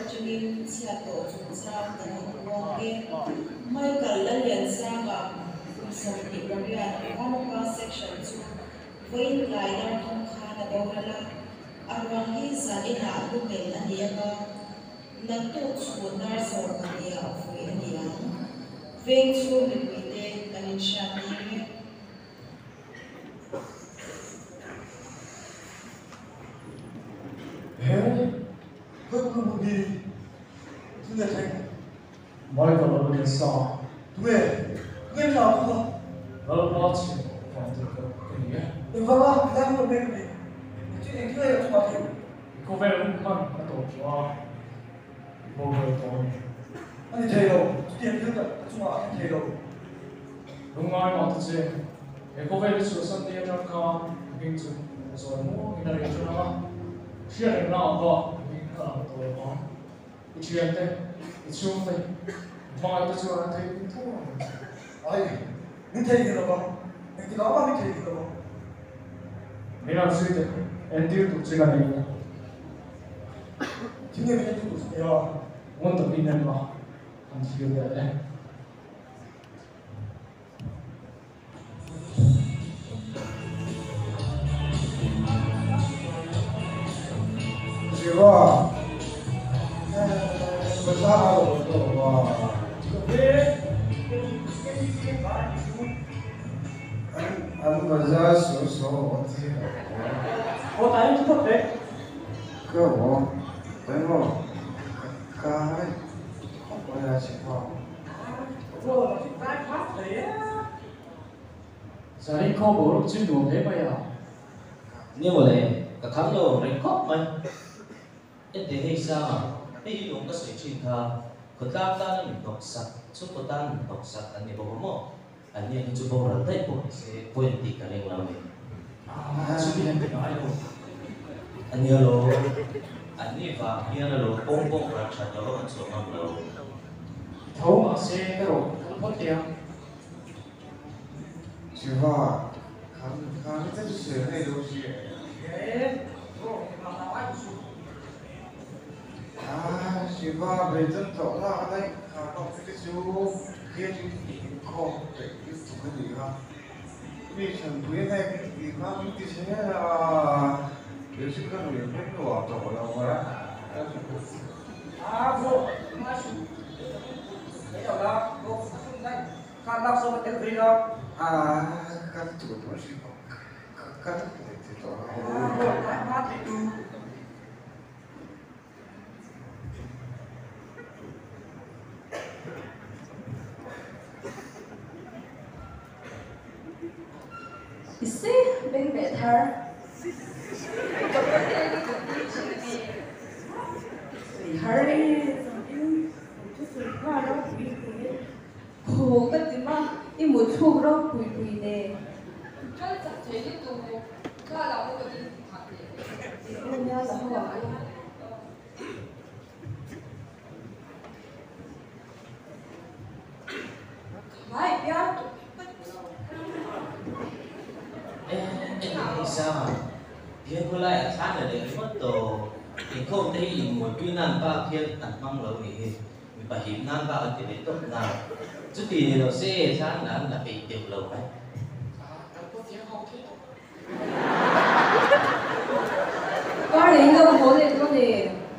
atangin chhiat tawh chungchang kan han puang e. Michael Lalliansanga kum 28 Vanapa Section chu vawiin tlai dar thum khan a boral a, a ruang hi zaninah lumen a ni anga, naktuk chhun dar 12 ah vui a ni ang. Veng chhung mipuite kan inhriat tir e. He khawi hmun hi tunge thleng? Michael a lo sa. Tunge? Tunge min au tu kha? Lalpa chhim vang tur ka ka ni e. Engvanga helai hmun mek a ni? Engtin engtin nge ka chhuah theih? I khawvel hun hman a tawp tawh a, i boral tawh a ni. A ni thei lo, chutiang thil ka chungah a thleng thei lo. Lungngai mah ta che, he khawvel i chhuahsan ni atang khan i hming chu a zawi muangin a reh tan ang a, hriat reng na ang bak i hming a lang tawh lo ang. I thiante, i chhungte, i hmangaihte chuan an theihnghilh tho ang. Ai, min theihnghilh lo vang, engtikah mah min theihnghilh lo vang. Min rawn zui teh, entir tur che ka nei a. Thil nge min entir tur che nei a? Ngun takin en la, han thlir leh e. Shiva, bazaar a lo tawh a. An bazaar saw saw a ti a. Ka aw, emaw ka ngai khawp mai a Shiva. Zarin khaw boruak chu nuam hle mai a. Nia mawle, ka kham lo ang reng khawp mai. Ente hei Sanga, hei hi lung ka sawi thin kha, khawtlang tana min hnawk sak, chhungkaw tan min hnawk sak an ni bawk a maw? An ni ang hi chu boral daih pawh ni se, pawi an tih ka ring lo ni. Ah, chumi an ti ngai lo. A nia lo, an ni vang hian a lo pawng pawng ral that lo a kan chhuah ngam lo. Tho mahse ka rawh kal phawt teh ang. Shiva, khan khan te chu sawi ngei lo si e. Ah, Shiva, beidawn tawh lak daih kha bak te chu khian inkhawm peih lutuk a ni a. Mi thanpui a hnek tih kha min ti zel a, kei chu ka nuih vek nuam tawh lo a. A, ka tur pawh hri bawk ka ti tawh lo. I se beng leh thar. Har e. Khaw ka ti ma, i mut thluk ropui pui nen. Kal chak thei lutuk kha la ho ka ding phah leh. I u nia la ho ang u. Khai biar tuk Eng Sanga, bial khawlai a thlan la leh ringawt tawh. Inkhawm te hi inmualpui nan bak hian an hmang lo nih hi. Mipa hip nan bak an ti ve tawp na. Chuti ni lo se thlan la an la peih deuh lo mai. Kar leh in lo haw leh dawn e,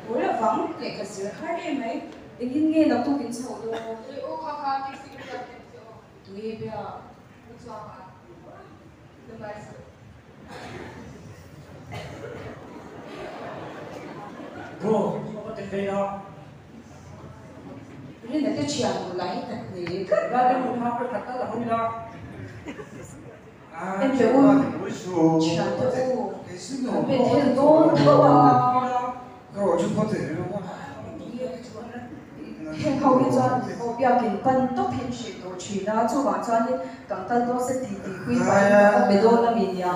haw la vang lehkha zir har em mai, engin nge naktuk in chhoh dawn? Ui u kha kha taxi ka biak em che aw. Tunge biak? U chuang a, lungai suh. Bro, ka va ti phei a. Rina te thian duh lai hi ka hne tlat. En teh u, thian te u, kan pe thel dawn tho a. Heng ho hi chuan aw biakin pan tawp hi an hrih tawh thin a, chuvang chuanin kan kal dawn se ti ti pui pahin ka va be dawn a mi nia.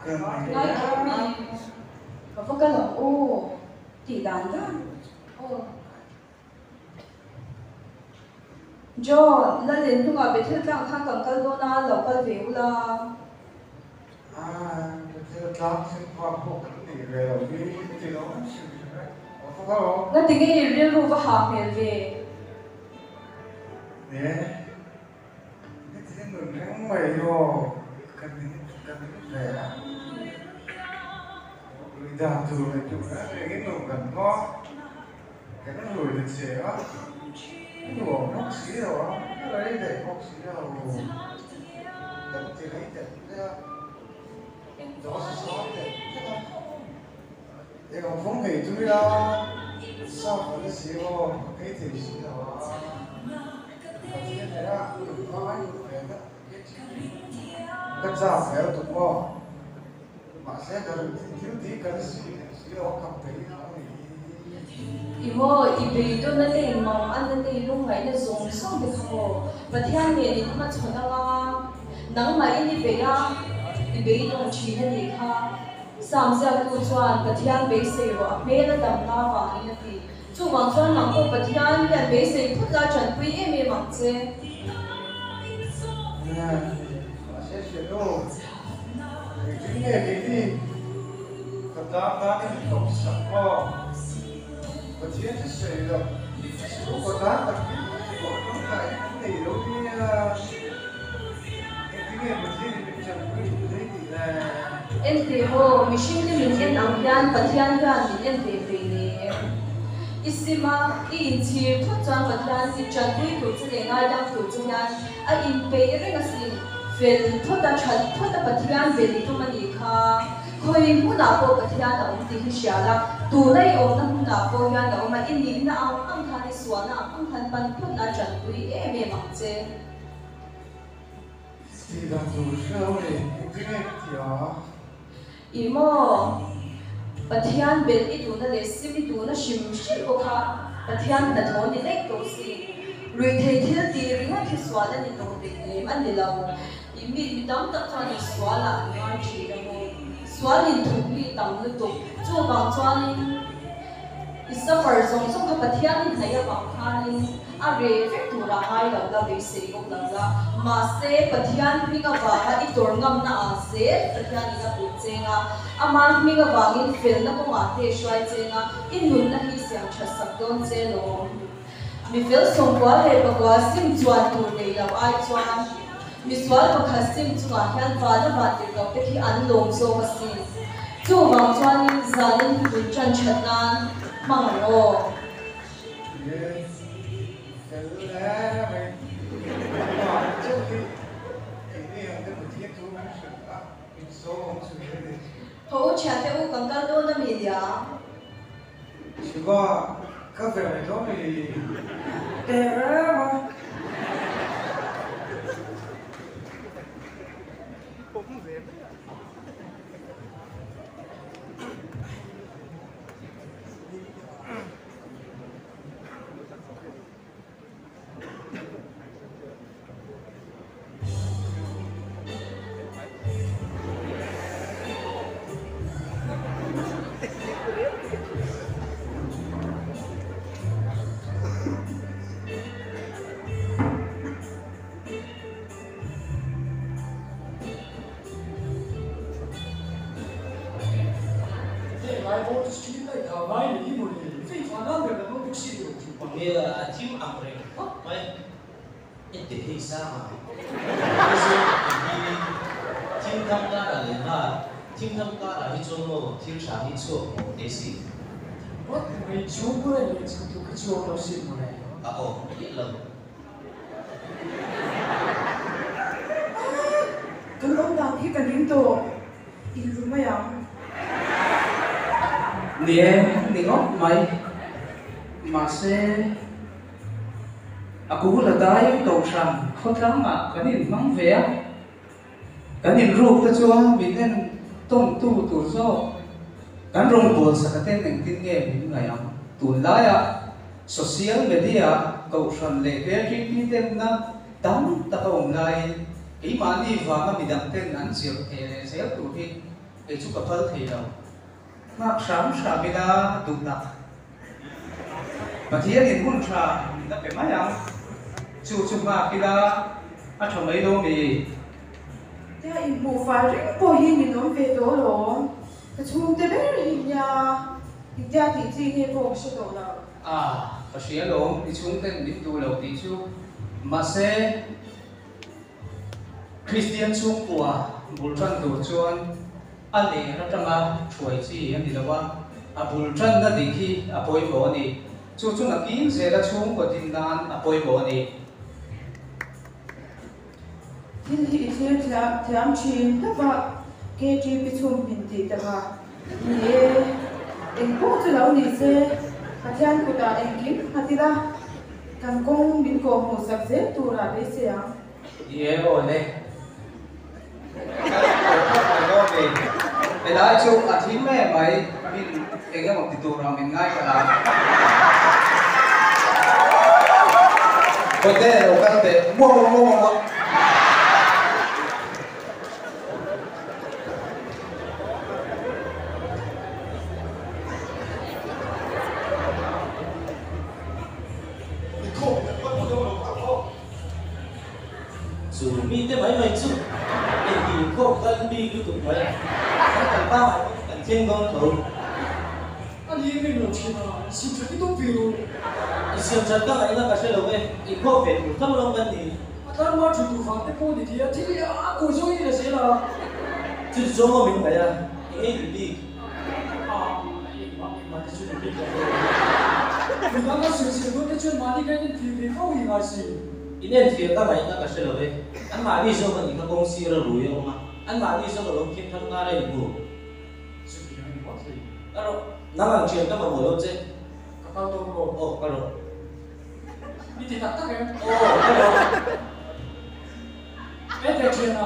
Ngai kher mi, ka va kal ang aw tih dan dan. Aw. John, Lallen hnungah Bethel tlang khan kan kal dawn a, lo kal ve ula. Bethel tlang thlen phak pawh kan nei ve lo hi, ti lo an hrim hrim e. Ngati nge i rilru va hah hmel ve? E, heti nun reng mai hi aw, ka ning ka ning hle a. Lui dan tur leh duh reng rengin nun kan hmang a, kan rui ta che a, a nuam bawk si lo a, a rei daih bawk si lo, kan ti rei telh telh a, dawhsan sang telh telh a. Eng ang fawng ngei chu ila sap an ni si aw, ka ei thei si lo a, Pathian hneh a nunhma ai lut ve na ka chak zel tuk maw, mahse ka rin thil tih kan si thei si lo a khap thei a ni. I maw, i beidawna te i mang anna te i lungngaihna zawng zawng te kha maw Pathian nen in hmachhawn anga nangmahin i bei a, i beidawng thin a nih kha. Sam ziaktu chuan Pathian beisei rawh a hmel a damna avangin a ti. Chuvang chuan nang pawh Pathian hian beisei phut la tanpui em em ang che. Mahse hriat aw, engtin nge keini khawtlang tan in hlawk sak maw? Pathian chu sawi loh, chhungkaw tan tak hi pawh tawngtai an nei lo nia. Engtin nge Pathian in min tanpui duh thei tih le? Enteh maw, mihring te min en ang hian Pathian hian min en ve ve ne. I sim a, i inchhir phawt chuan Pathian hi tanpui tur che leh ngaidam tur che hian a inpeih reng asin. Fel phawt a, that phawt a Pathian bel i tum a nih kha. Khawi hmunah pawh Pathian a awm tih hi hria la, tuna i awmna hmunah pawh hian a awm a, i nihna ang ang khan, i sualna ang ang khan pan phawt la tanpui em em ang che. Tih dan tur hre lo ni, engtin nge ka ti a? Ih maw, Pathian belh i duhna leh sim i duhna hrim hrim pawh kha Pathian hnathawh ni daih tawh si. Ruihthei thil tih ringawt hi sual a ni tawh hleinem a ni lo. I mi mi tam tak chuan i sual ah an ngai thin a maw? Sual in thuk mi tam lutuk. Chuvang chuanin i suffer zawng zawng kha Pathian in hnaih avang khanin a re vek turah ngai lo la, beisei bawk lo la. Mahse Pathian hming avanga i tawr ngamna ah zel Pathian in a put cheng a, ama hming avangin felna kawngah te hruai cheng a, i nunna hi siam that sak dawn che lawm. Mi fel sawmkua leh pakua sim chuan tur nei lo ai chuan misual pakhat sim chungah hian vana van tir lo te khi an lawm zawk asin. Chuvang chuanin zanin hi bul tan that nan hmang ang aw. Yes, fel hle mai. Amah chauh hi keini ang te Pathian thu min hrilh a, min sawm chu hi a ni. Tho u thiante u kan kal dawn a mi nia? Shiva, ka ve mai dawn mi? Teh reng a. Nia, a thim ang reng khawp mai. Engti hei sang ang? Mizo tih hi thim tham karah leh nghal, thim tham karah hi chuan maw thil tha hi chhuak maw teh si? Ngawt mai chhungkua leh chhungtu khi chhuak lo sin mawle. A awm miah lo. Ah! Kan awm dan hi ka ning tawh. Inru mai ang. Ni e, ni ngawt mai. Mahse. A kul a dai kohhran khawtlangah kan inhmang ve a, kan inruk te chuan min en tawngtu tur zawk kan rawngbâwl saka ten engtin nge min ngaih ang? Tunlaiah social media kohhran leh KTP tenna tam tak a awm laiin keimahni vanga midang ten an zir thei leh zel tur hi kei chu ka phal thei lo. Nghak hram hram ila duhnak. Pathian in hun tha min la pe mai ang. Chu chu nghak ila a tha mai lo mi? Tia inhmuh fai reng pawh hi min awm ve tawh alawm. Ka chhungte ber hi nia Engtia tih chi nge pawh ka hre tawh lo. A, ka hria lawm, i chhungten min duh lo tih chu. Mahse, Kristian chhungkua bul tan tur chuan a ler atanga thuai chi a ni lo a, a bul tanna dik hi a pawimawh a ni. Chu chu nakin zela chhungkaw din nan a pawimawh a ni. Thil hi i thlir thiam thin hlauh a, KTP chhung min tih tak a ni e. Eng pawh chu lo ni se, Pathian kutah engkim nghat ila, kan kawng min kawhhmuh sak zel turah beisei ang. Ni e aw le. Ka phak mai dawn ni. Helai chu a thim em mai, min eng emaw ti turah min ngai palh ang. Hotel lo kal teh muah muah muah muah. Chu mite mai mai chu engtin khawp kal bik lutuk mai a, kan kal pangai pawh chu kan thleng dawn tho. A ni em em lo thin a, insiam that i tum ve lo. Insiam that ka ngaihna ka hre lo e, inkhawm ve tur tho lawm kan ni. A tlarma thu tur vang te pawh ni thei a, thil hi a kawi zawng in a zel a. Chu ti zawng aw min ngaih a, eng ei duh bik? A, engmah engmah te chu ni bik lo ve. Midang a sawisel dawn te chuan mahni ka inentir ve fo hi ngai si. Inentir ka ngaihna ka hre lo e, anmahni zawk a nih kha kawng sir a rui a awm a, anmahni zawk a lo thim thar kar a inhmu. Chutiang a ni ngawt hlei. Ka rawh, nang ang thian ka mamawh lo che. Ka kal dawn maw? Aw, ka rawh. I ti tak tak em? Aw, ka rawh. He te thiana,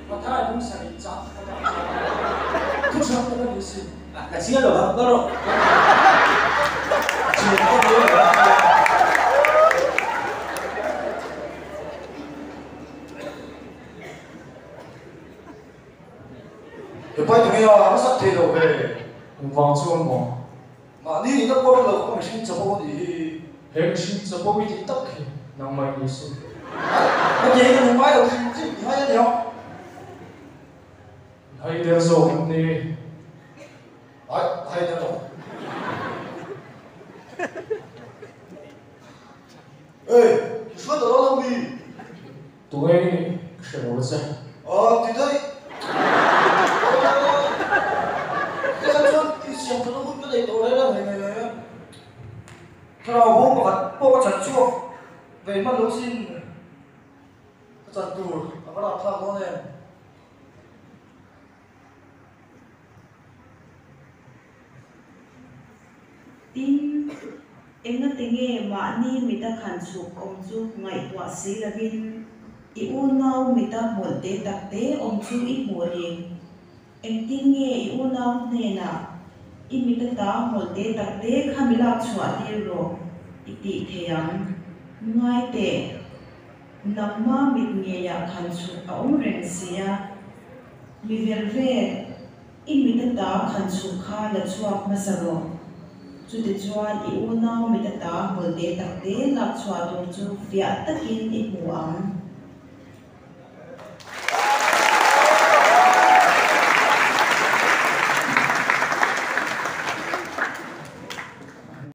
Mathai lung sarih chang ka dah chuan thu chhuak tak a ni si. Ka chiang lo ang, ka rawh. Thian ka ni lo ang. He pai tunge a, a sak thei lo ve. Engvang chuan maw? Mahni nihna pawh hre lo ka mihring chapo a nih hi. He mihring chapo i tih tak hi nangmah i ni si. Ka ti hi ka nung ngai lo hrim hrim i hai a nia. I hai der zawk em ni? Ai, ka hai der lo. Ei, i hruai ta dawn lo mi? Tunge i nih ka hre lo che. Aw ti daih. Aw tikhan chuan insiam thatna hun ka nei tawh reng reng hei hei hei. Thlarau bo pakhat pawh ka chan chhuak ve hman lo sin. Ka chan tur a va rapthlak dawn em. Tin, engati nge mahni mita khan chhuk awm chu ngaihtuah si lovin i unau mita hmawlh te tak te awm chu i hmuh ni? Engtin nge i unau hnenah i mita ta hmawlh te tak te kha mi lak chhuah tir rawh i tih thei ang? Ngai teh, nangma mit ngeiah khan chhuk a awm reng si a, mi ver vel. I mit ata khan chhuk kha la chhuak hmasa rawh. Chutichuan i unau mit ata hmawlh te tak te lak chhuah tur chu fiah takin i hmu ang.